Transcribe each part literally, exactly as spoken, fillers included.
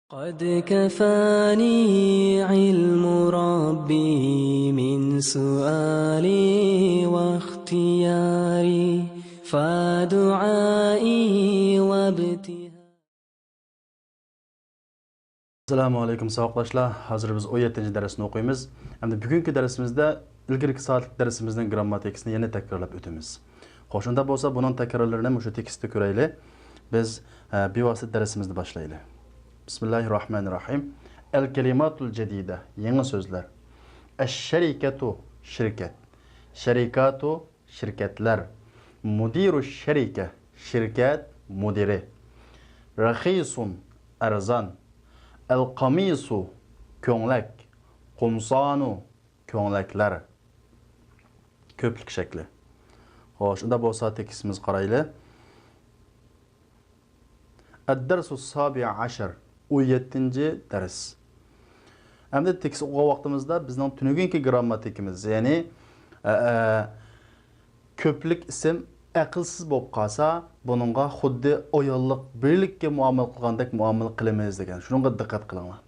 قد كفاني علم ربي من سؤالي واختياري، فدعائي وابتهالي. ئەسسالامۇ ئەلەيكۇم، ساۋاقداشلار. ھازىر بىز ئون يەتتىنچى دەرسنى ئوقۇيمىز. ئەمدى بۈگۈنكى دەرسىمىزدە ئىلگىرىكى سائەتلىك دەرسىمىزنىڭ گىرامماتىكىسىنى يەنە تەكرارلاپ ئۆتىمىز. خوش، ئۇنداق بولسا بۇنىڭ تەكرارلىرىنى مۇشۇ تېكىستتا كۆرەيلى. بىز، ئە، بىۋاسىتە دەرسىمىزنى باشلايلى. بىسمىللاھىرراھمانىرراھىم. ئەل كەلىماتۇل جەدىدە، يېڭى سۆزلەر. ئەش شەرىكەتۇ، شىركەت. شەرىكاتۇ، شىركەتلەر. مۇدىرۇ شەرىكە، شىركەت مۇدىرى. رەخىسۇن، ئەرزان. ئەل قامىسۇ، كۆڭلەك. قۇمسانۇ، كۆڭلەكلەر. كۆپلۈك شەكلى. خوش، ئۇنداق بولسا تېكىستىمىزگە قارايلى. ئەددەرسۇ سابىئ ئەشەر، ئون يەتتىنچى دەرس. ئەمدى تېكىست ئوقۇغان ۋاقتىمىزدا بىزنىڭ تۈنۈگۈنكى گىرامماتىكىمىز، يەنى، ئە، ئە، كۆپلۈك ئىسىم ئەقىلسىز بولۇپ قالسا، بۇنىڭغا خۇددى ئاياللىق بىرلىككە مۇئامىلە قىلغاندەك مۇئامىلە قىلىمىز دېگەن. شۇنىڭغا دىققەت قىلىڭلار.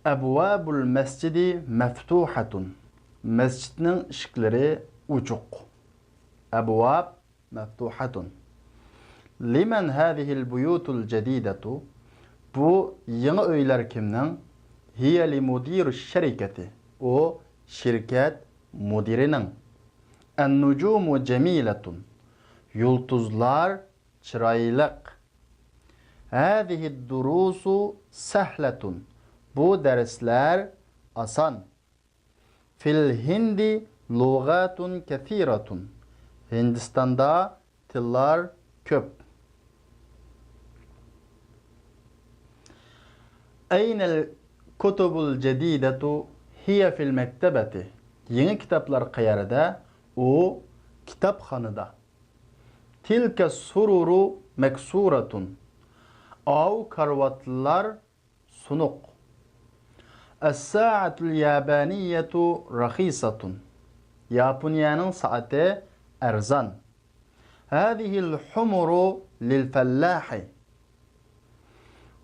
ئەبۋابۇل مەسجىدى مەفتۇھەتۇن. مەسچىتنىڭ ئىشىكلىرى ئوچۇق. ئەبۋاب مەفتۇھەتۇن. لىمەن ھازىھىل بۇيۇتۇل جەدىدەتۇ؟ بۇ يېڭى ئۆيلەر كىمنىڭ؟ ھىيە لىمۇدىرۇش شەرىكەتى. ئۇ شىركەت مۇدىرىنىڭ. ئەننۇجۇمۇ جەمىلەتۇن. يۇلتۇزلار چىرايلىق. ھازىھىد دۇرۇسۇ سەھلەتۇن. بۇ دەرسلەر ئاسان. فىل ھىندى لۇغاتۇن كەسىرەتۇن. ھىندىستاندا تىللار كۆپ. ئەينەل كۇتۇبۇل جەدىدەتۇ؟ ھىيە فىل مەكتەبەتى. يېڭى كىتابلار قەيەردە؟ ئۇ كىتابخانىدا. تىلكە سۇرۇرۇ مەكسۇرەتۇن. ئاۋۇ كارىۋاتلار سۇنۇق. ئەسسائەتۇل يابانىيەتۇ رەخىسەتۇن. ياپونىيەنىڭ سائىتى ئەرزان. ھازىھىل ھۇمۇرۇ لىل فەللاھى.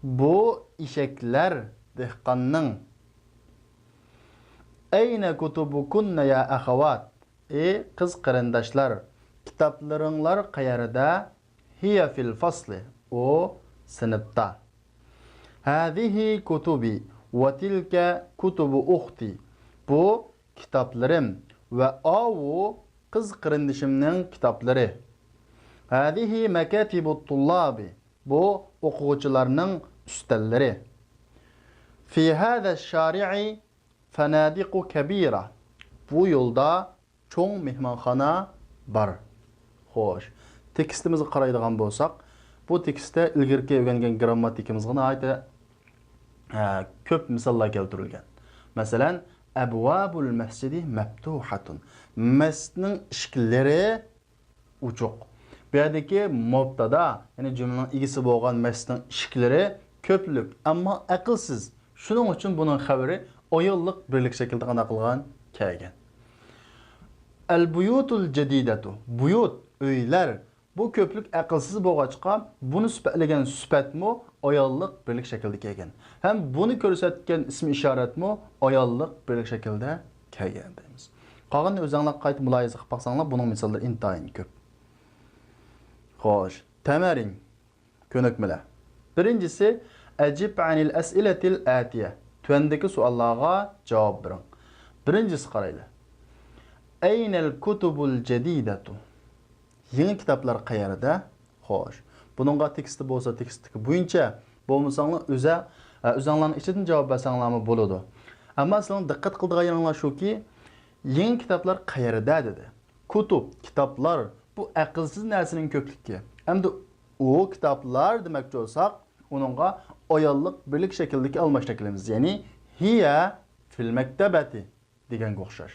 بۇ ئېشەكلەر دېھقاننىڭ. ئەينە كۇتۇبۇكۇننە يا ئەخەۋات؟ ئى قىز قېرىنداشلار، كىتابلىرىڭلار قەيەردە؟ ھىيە فىل فەسلى، ئۇ سىنىپتا. ھازىھى كۇتۇبى ۋە تىلكە كۇتۇبۇ ئۇختى، بۇ كىتابلىرىم ۋە ئاۋۇ قىز قېرىندىشىمنىڭ كىتابلىرى. ھازىھى مەكاتىبۇت تۇللابى، بۇ ئوقۇغۇچىلارنىڭ ئۈستەللىرى. في هذا الشارع فنادق كبيرة. بۇ يولدا چوڭ مېھمانخانا بار. خوش، تېكىستىمىزگە قارايدىغان بولساق، بۇ تېكىستتە ئىلگىرىكى ئۆگەنگەن گىرامماتىكىمىزغا ناھايىتى، ھە، كۆپ مىساللار كەلتۈرۈلگەن. مەسىلەن، ئەبۋابۇل مەسجىدى مەپتۇھەتۇن. مەسچىتنىڭ ئىشىكلىرى ئوچۇق. بۇ يەردىكى مۇبتادا، يەنى جۈملىنىڭ ئىگىسى بولغان مەسچىتنىڭ ئىشىكلىرى كۆپلۈك، ئەمما ئەقىلسىز. شۇنىڭ ئۈچۈن بۇنىڭ خەۋىرى ئاياللىق بىرلىك شەكلىدە قانداق قىلغان؟ كەلگەن. ئەل بۇيۇتۇل جەدىدەتۇ، بۇيۇت، ئۆيلەر. بۇ كۆپلۈك ئەقىلسىز بولغاچقا، بۇنى سۈپەتلىگەن سۈپەتمۇ ئاياللىق بىرلىك شەكلىدە كەلگەن. ھەم بۇنى كۆرسەتكەن ئىسمى ئىشارەتمۇ ئاياللىق بىرلىك شەكلىدە كەلگەن دەيمىز. قالغىنىنى ئۆزۈڭلار قايتا مۇلاھىزە قىلىپ باقساڭلار، بۇنىڭ مىساللىرى ئىنتايىن كۆپ. خوش، تەمەرىن، كۆنۈكمىلەر. بىرىنچىسى، ئەجىب ئەنىل ئەسئىلەتىل ئەتىيە. تۆۋەندىكى سوئاللارغا جاۋاب بېرىڭ. بىرىنچىسى قارايلى. ئەينەل كۇتۇبۇل جەدىدەتۇ؟ يېڭى كىتابلار قەيەردە؟ خوش. بۇنىڭغا تېكىستى بولسا تېكىستتىكى بويىچە، بولمىساڭلار ئۆزە-، ئە، ئۆزەڭلارنىڭ ئىچىدىن جاۋاب بەرسەڭلارمۇ بولىدۇ. ئەمما سىلەرنىڭ دىققەت قىلىدىغان يېرىڭلار شۇكى، يېڭى كىتابلار قەيەردە دېدى. كۇتۇب، كىتابلار، بۇ ئەقىلسىز نەرسىنىڭ كۆپلۈكى. ئەمدى ئۇ كىتابلار دېمەكچى بولساق، ئۇنىڭغا ئاياللىق بىرلىك شەكلىدىكى ئالماشتۇرۇپ كېلىمىز. يەنى، ھىيە فىل مەكتەبەتى دېگەنگە ئوخشاش.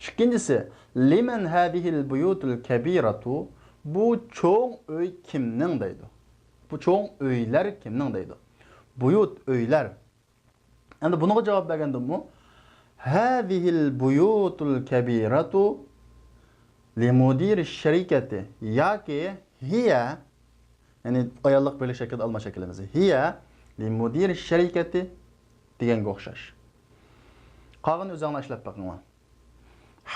ئىككىنچىسى، لىمەن ھازىھىل بۇيۇتۇل كەبىرەتۇ؟ بۇ چوڭ ئۆي كىمنىڭ دەيدۇ. بۇ چوڭ ئۆيلەر كىمنىڭ دەيدۇ. بۇيۇت، ئۆيلەر. ئەمدى بۇنىڭغا جاۋاب بەرگەندىمۇ، ھازىھىل بۇيۇتۇل كەبىرەتۇ لىمۇدىرىش شەرىكەتى ياكى ھىيە، يەنى ئاياللىق بىرلىك شەكلىدە ئالماشتۇرۇپ كېلىمىز. ھىيە لمدير الشركة دېگەنگە ئوخشاش. قالغىنىنى ئۆزۈڭلار ئىشلەپ بېقىڭلار.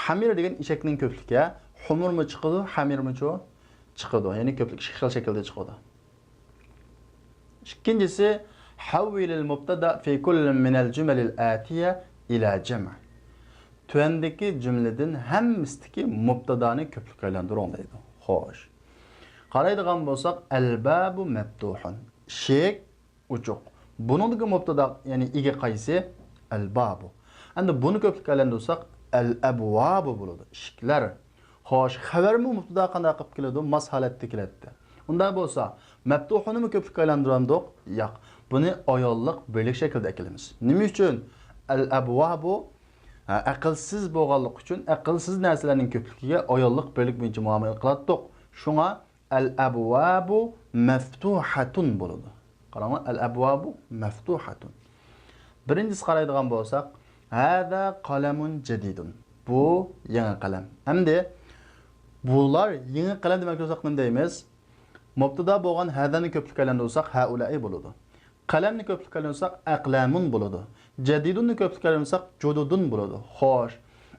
حمير دېگەن ئېشەكنىڭ كۆپلۈكى. حمرمۇ چىقىدۇ، حميرمۇچۇ؟ چىقىدۇ. يەنى كۆپلۈك ئىككى خىل شەكىلدە چىقىدۇ. ئىككىنچىسى، حول المبتدأ في كل من الجمل الآتية إلى جمع. تۆۋەندىكى جۈملىدىن ھەممىسىدىكى مۇبتادانى كۆپلۈككە ئايلاندۇرۇڭ دەيدۇ. خوش. قارايدىغان بولساق، الباب مفتوح. ئىشىك ئوچۇق. بۇنىڭدىكى مۇبتادا، يەنى ئىگە قايسى؟ الباب. ئەمدى بۇنى كۆپلۈككە ئايلاندۇرساق، الأبواب بولىدۇ. ئىشىكلەر. خوش، خەۋەرمۇ مۇبتادا قانداق قىلىپ كېلىدۇ؟ ماس ھالەتتە كېلەتتى. ئۇنداق بولسا، مەپتۇھۇنىمۇ كۆپلۈككە ئايلاندۇرامدۇق؟ ياق. بۇنى ئاياللىق بىرلىك شەكلىدە ئەكېلىمىز. نېمە ئۈچۈن؟ الأبواب، ھە، ئەقىلسىز بولغانلىقى ئۈچۈن ئەقىلسىز نەرسىلەرنىڭ كۆپلۈكىگە ئاياللىق بىرلىك بويىچە مۇئامىلە قىلاتتۇق. شۇڭا الأبواب مفتوحة بولىدۇ. قاراڭلار، الأبواب مفتوحة. بىرىنچىسى قارايدىغان بولساق، هذا قلم جديد. بۇ يېڭى قەلەم. ئەمدى بۇلار يېڭى قەلەم دېمەكچى بولساق نېمە دەيمىز؟ مۇبتادا بولغان هەزەنى كۆپلۈككە ئايلاندۇرساق، هەئۇلائى بولىدۇ. قەلەمنى كۆپلۈككە ئايلاندۇرساق، ئەقلەمۇن بولىدۇ. جەدىدۇننى كۆپلۈككە ئايلاندۇرساق، جۇدۇدۇن بولىدۇ. خوش.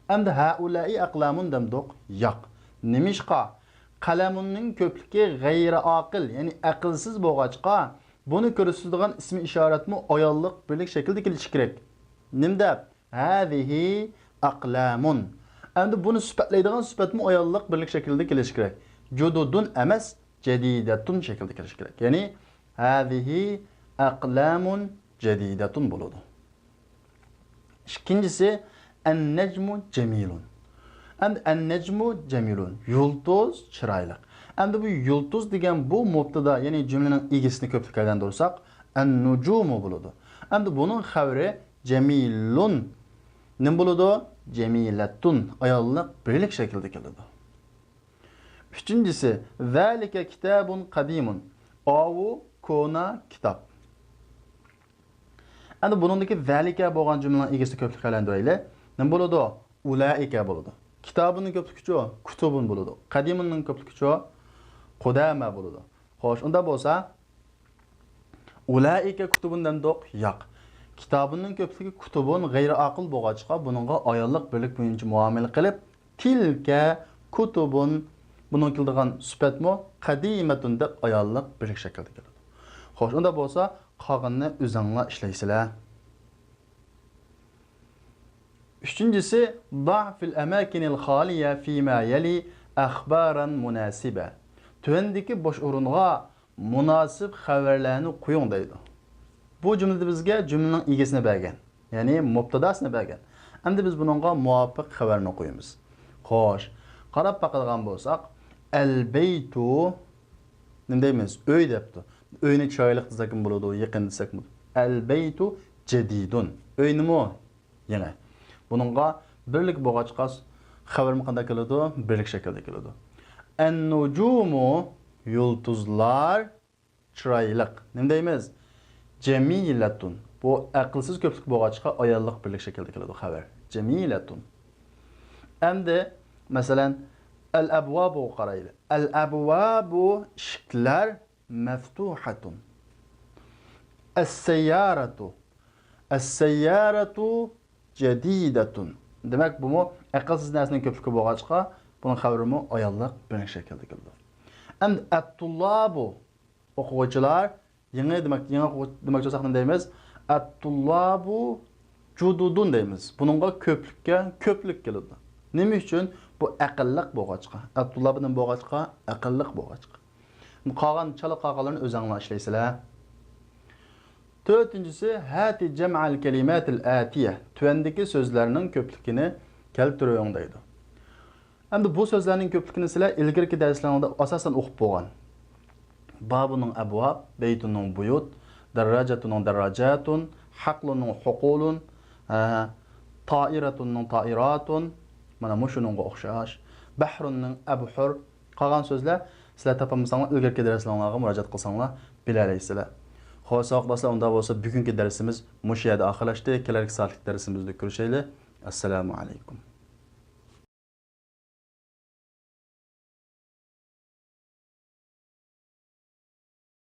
ئەمدى هەئۇلائى ئەقلەمۇن دەمدۇق؟ ياق. نېمىشقا؟ قەلەمۇننىڭ كۆپلۈكى غەيرىئاقىل، يەنى ئەقىلسىز بولغاچقا، بۇنى كۆرسىتىدىغان ئىسمى ئىشارەتمۇ ئاياللىق بىرلىك شەكىلدە كېلىشى كېرەك. نېمە دەپ؟ هذه أقلام. ئەمدى بۇنى سۈپەتلەيدىغان سۈپەتمۇ ئاياللىق بىرلىك شەكلىدە كېلىشى كېرەك. جۇدۇدۇن ئەمەس، جەدىدەتۇن شەكلىدە كېلىشى كېرەك. يەنى، هذه أقلام جديدة بولىدۇ. ئىككىنچىسى، النجم جميل. ئەمدى النجم جميل، يۇلتۇز چىرايلىق. ئەمدى بۇ يۇلتۇز دېگەن بۇ مۇبتادا، يەنى جۈملىنىڭ ئىگىسىنى كۆپلۈككە ئايلاندۇرساق، النجوم بولىدۇ. ئەمدى بۇنىڭ خەۋىرى جەمىلۇن نېمە بولىدۇ؟ جەمىلەتۇن، ئاياللىق بىرلىك شەكلىدە كېلىدۇ. ئۈچىنچىسى، ذلك كتاب قديم. ئاۋۇ كونا كىتاب. ئەمدى بۇنىڭدىكى ذلك بولغان جۈملىنىڭ ئىگىسىنى كۆپلۈككە ئايلاندۇرايلى. نېمە بولىدۇ؟ ئۇلائىكە بولىدۇ. كىتابۇننىڭ كۆپلۈكىچۇ؟ كۇتۇبۇن بولىدۇ. قەدىمۇننىڭ كۆپلۈكىچۇ؟ قۇدامە بولىدۇ. خوش، ئۇنداق بولسا، ئۇلائىكە كۇتۇبۇن دەمدۇق؟ ياق. كىتابۇننىڭ كۆپلۈكى كۇتۇبۇن غەيرىئاقىل بولغاچقا، بۇنىڭغا ئاياللىق بىرلىك بويىچە مۇئامىلە قىلىپ، تىلكە كۇتۇبۇن، بۇنىڭ كېلىدىغان سۈپەتمۇ قەدىمەتۇن دەپ ئاياللىق بىرلىك شەكىلدە كېلىدۇ. خوش، ئۇنداق بولسا، قالغىنىنى ئۆزۈڭلار ئىشلەيسىلەر. ئۈچىنچىسى، ضع في الأماكن الخالية فيما يلي أخبارا مناسبة. تۆۋەندىكى بوش ئورۇنغا مۇناسىپ خەۋەرلەرنى قويۇڭ دەيدۇ. بۇ جۈملىدە بىزگە جۈملىنىڭ ئىگىسىنى بەرگەن، يەنى مۇبتاداسىنى بەرگەن. ئەمدى بىز بۇنىڭغا مۇۋاپىق خەۋەرنى قويىمىز. خوش، قاراپ باقىدىغان بولساق، البيت نېمە دەيمىز؟ ئۆي دەپتۇ. ئۆينى چىرايلىق دېسەكمۇ بولىدۇ، يېقىن دېسەكمۇ. البيت جديد. ئۆي نېمە؟ يېڭى. بۇنىڭغا بىرلىك بولغاچقا، خەۋەرمۇ قانداق كېلىدۇ؟ بىرلىك شەكىلدە كېلىدۇ. النجوم، يۇلتۇزلار، چىرايلىق. نېمە دەيمىز؟ جەمىلەتۇن. بۇ ئەقىلسىز كۆپلۈك بولغاچقا، ئاياللىق بىرلىك شەكىلدە كېلىدۇ خەۋەر. جەمىلەتۇن. ئەمدى، مەسىلەن، الأبواب قارايلى. الأبواب، ئىشىكلەر، مفتوحة. السيارة، السيارة جديدة. دېمەك، بۇمۇ ئەقىلسىز نەرسىنىڭ كۆپلۈكى بولغاچقا، بۇنىڭ خەۋىرىمۇ ئاياللىق بىرلىك شەكىلدە كېلىدۇ. ئەمدى الطلاب، ئوقۇغۇچىلار، يېڭى دېمەك، يېڭى ئوقۇغۇچى دېمەكچى بولساق نېمە دەيمىز؟ الطلاب جدد دەيمىز. بۇنىڭغا كۆپلۈككە كۆپلۈك كېلىدۇ. نېمە ئۈچۈن؟ بۇ ئەقىللىق بولغاچقا. الطلاب نېمە بولغاچقا؟ ئەقىللىق بولغاچقا. قالغان، چالا قالغانلىرىنى ئۆزۈڭلار ئىشلەيسىلەر. تۆتىنچىسى، هات جمع الكلمات الآتية. تۆۋەندىكى سۆزلەرنىڭ كۆپلۈكىنى كەلتۈرۈڭ دەيدۇ. ئەمدى بۇ سۆزلەرنىڭ كۆپلۈكىنى سىلەر ئىلگىرىكى دەرسلىرىڭلاردا ئاساسەن ئوقۇپ بولغان. بابۇننىڭ ئەبۋاب، بەيتۇننىڭ بۇيۇت، دەرراجەتۇننىڭ دەرراجاتۇن، ھەقلۇننىڭ ھوقۇلۇن، ھە، تائىرەتۇننىڭ تائىراتۇن، مانا مۇشۇنىڭغا ئوخشاش. بەھرۇننىڭ ئەبھۇر. قالغان سۆزلەر سىلەر تاپالمىساڭلار، ئىلگىرىكى دەرسلىرىڭلارغا مۇراجىئەت قىلساڭلار بىلەلەيسىلەر. خوش، ساۋاقداشلار، ئۇنداق بولسا بۈگۈنكى دەرسىمىز مۇشۇ يەردە ئاخىرلاشتى. كېلەركى سائەتلىك دەرسىمىزدە كۆرۈشەيلى. ئەسسالامۇ ئەلەيكۇم.